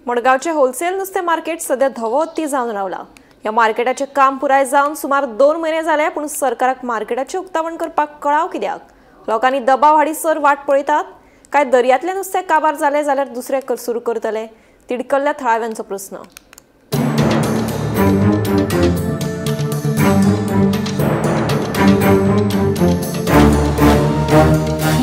मडगांवचे wholesale नुस्तें market सध्या धवो हत्ती जावन रावला। ह्या मार्केटाचें काम पुराय जावन सुमार 2 म्हयने जाले, पूण सरकाराक मार्केटाचें उक्तावण करपाक कळाव कित्याक? लोकांनी दबाव हाडीसर वाट पळयतात काय दर्यांतलें नुस्तें काबार जालें जाल्यार दुसरें सुरू करतले? तिडकल्ल्या थळाव्यांचो प्रस्न।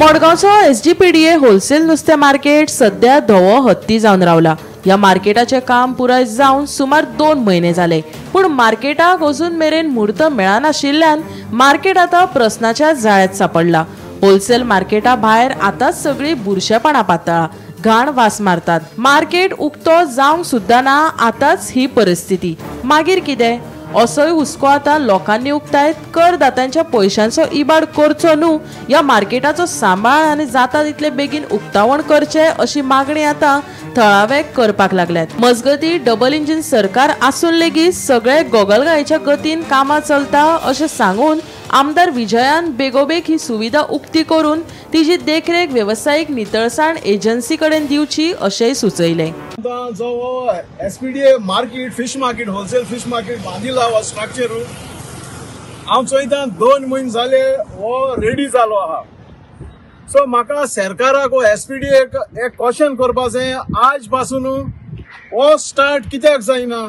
मडगांवचो एसजीपीडीए होलसेल नुस्तें मार्केट सध्या धवो हत्ती जावन रावला। ह्या मार्केटाचें काम पुराय जावन सुमार 2 म्हयने जाले, पूण मार्केटाक अजून मेरेन म्हूर्त मेळनाशिल्ल्यान मार्केट आतां प्रस्नाच्या जाळ्यांत सापडला। होलसेल मार्केटा भायर आतांच सगळीं बुरशेपणां पातळा, घाण वास मारतात। मार्केट उक्तो जावंक सुद्दां ना, आतांच ही परिस्थिती। मागीर कितें असोय हुस्को आतां लोकांनी उक्तायत करदात्यांच्या पयशांचो इबाड करचो न्हू, ह्या मार्केटाचो सांबाळ आनी जाता तितले बेगीन उक्तावण करचें अशी मागणी आतां थळावे करपाक लागल्यात। मजगती डबल इंजिन सरकार आसून लेगीत सगळे गोगलगायेच्या गतीन कामां चलता अशें सांगून आमदार विजयान बेगोबेग ही सुविधा उक्ती करून तिची देखरेख वेवसायीक नितळसाण एजन्सी कडेन दिवची अशेंय सुचयलें। जो SPDA market fish market wholesale fish market बांदिला हो स्ट्रक्चर हांव चोयता 2 म्हयने जाले हो रेडी जालो आहा। सो म्हाका सरकाराक हो एसपीडीए एक क्वेश्चन करपा जाय, आज पासून हो स्टार्ट कित्याक जायना?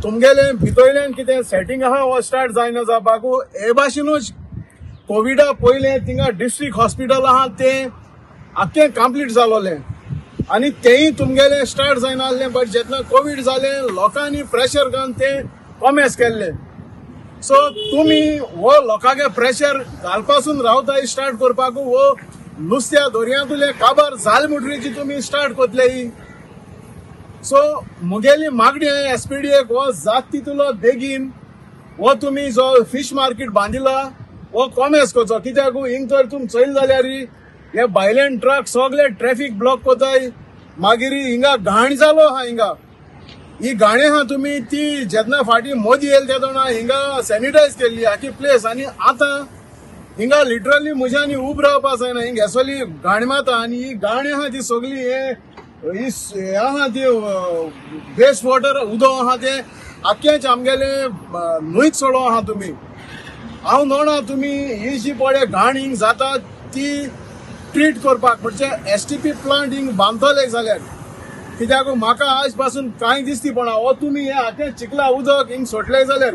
तुमगेले भितरल्यान कितें सेटिंग आहा हो स्टार्ट जायना जावपाक? हे भाशेनूच कोविडा पयलें थिंगा डिस्ट्रिक्ट हॉस्पिटल आहा तें आख्खें कंप्लीट जालोलें आनी तेंय तुमगेलें स्टार्ट जायना आहलें, बट जेन्ना कोवीड जालें लोकांनी प्रेशर घालून तें कॉमेस केल्लें। सो तुमी हो लोकांक प्रेशर घालपासून रावता स्टार्ट करपाक, हो नुस्त्या दर्यांतुलें काबार जालें म्हणटरीच तुमी स्टार्ट करतले। सो मुगेली मागणी एसपीडीएक हो जात तितलो बेगीन हो तुमी जो फिश मार्केट बांदिला हो कॉमेस करचो, कित्याक हिंग तर तुमी चोयले जाल्यार हे भायल्यान ट्रक सगळे ट्रॅफिक ब्लॉक करताय, मागीर हिंगा घाण जालो आहा। हिंगा ही घाणे आहा तुमी ती जेन्ना फाटीं मोदी येयले तेन्ना हिंगा सॅनिटायज केल्ली आखी प्लेस, आनी आतां हिंगा लिटरली म्हज्यानी उब रावपा जायना, हिंग घेसोली घाण मारता आनी ही घाण आहा ती सगळी हे आहा ती वेस्ट वॉटर उदक आहा तें आख्खेंच आमगेलें न्हंयत सोडो आहा तुमी। हांव नोणा तुमी ही जी पळय घाण हिंग जाता ती ट्रीट करपाक म्हणजे एसटीपी प्लांट हिंग बांदतले जाल्यार, कित्याक म्हाका आज पासून कांय दिसती पडना हो तुमी हे आख्खें चिखला उदक हिंग सोडले जाल्यार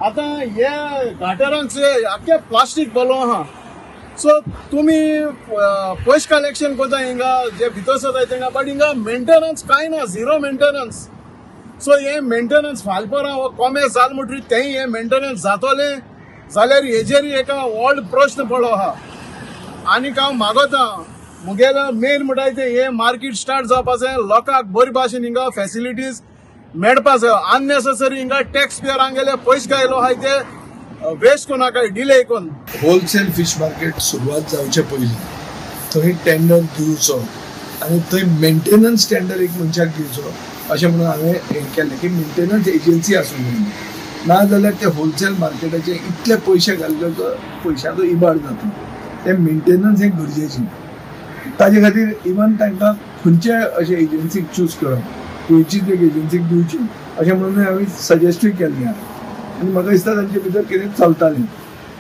आतां हे गाटरांक आख्खें प्लास्टीक भरलो आहा। सो तुमी पयशे कलेक्शन करता हिंगा जे भितर सरता तेंका, बट हिंगा मेंटेनन्स कांय ना, झिरो मेंटेनन्स। सो हे मेंटेनन्स फाल परां हो कॉमेस जाल म्हणटरीच तेंय हे मेंटेनन्स जातोलें जाल्यार हेजेर एका व्हड प्रश्न पडलो आहा। आनीक हांव मागोता मुगेलो मेन म्हणटा तें हें मार्केट स्टार्ट जावपा जाय, लोकांक बरे भाशेन हिंगा फेसिलिटीज मेळपा जाय। अननेसेसरी हिंगा टॅक्स पेयरांगेले पयशे घायलो आहाय ते वेस्ट कोणाकाय डिले करून। होलसेल फिश मार्केट सुरवात जावचे पयलीं थंय टेंडर दिवचो आनी थंय मेंटेनन्स टेंडर एक मनशाक दिवचो अशें म्हणून हांवें हें केलें की मेंटेनन्स एजन्सी आसूंक जाय, ना जाल्यार ते होलसेल मार्केटाचे इतले पयशे घाल्ले पयशांचो इबाड जाता। ते मेंटेनन्स हें गरजेचें, ताजे खातीर इवन तांकां खंयचे अशे एजन्सीक चूज करप, खंयचीच एक एजन्सीक दिवची अशें म्हणून हांवें सजेस्टूय केल्लें आनी म्हाका दिसता तांचे भितर कितें चलतालें।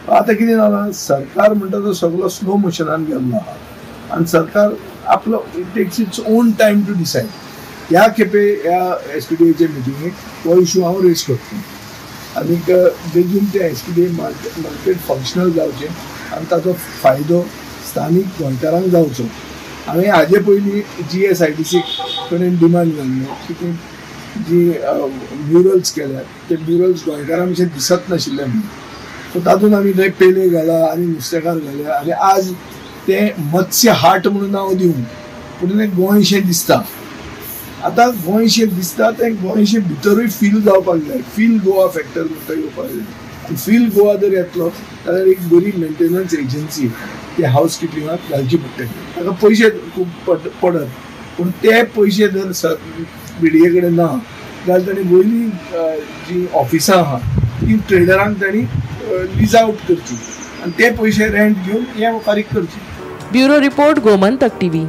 आतां कितें जालां, सरकार म्हणटा तो सगलो स्लो मोशनान गेल्लो आहा आनी सरकार आपलो it takes its own time to decide. ह्या खेपे ह्या एसपीडीएचे मिटिंगेक हो इशू हांव रेज करतलो आनीक बेगीन ते एसपीडीए मार्केट फंक्शनल जावचें आनी ताचो फायदो स्थानीक गोंयकारांक जावचो। हांवें हाजे पयलीं GSIDC कडेन डिमांड घाल्लो की ती जी म्युरल्स केल्यात ते म्युरल्स गोंयकारां भशेन दिसत नाशिल्ले म्हणून, सो तातूंत आमी थंय पेले घाला आनी नुस्तेकार घाले आनी आज तें मत्स्य हाट म्हणून नांव दिवन पूण तें गोंयशें दिसता। आतां गोंयशें दिसता तें गोंयशें भितरूय फील जावपाक जाय, फील गोवा फॅक्टर म्हणटा येवपाक जाय। फील गोवा जर येतलो जाल्यार एक बरी मेंटेनन्स एजन्सी ते हावस किपिंगाक घालची पडटली, ताका पयशे खूब पडत पूण ते पयशे जर बीडीए कडेन ना जाल्यार ताणी वयली जी ऑफिसां आहा ती ट्रेडरांक ताणी लीज आउट करची आनी ते पयशे रेंट घेवन हे फारीक करचे। Bureau report, Gomantak TV.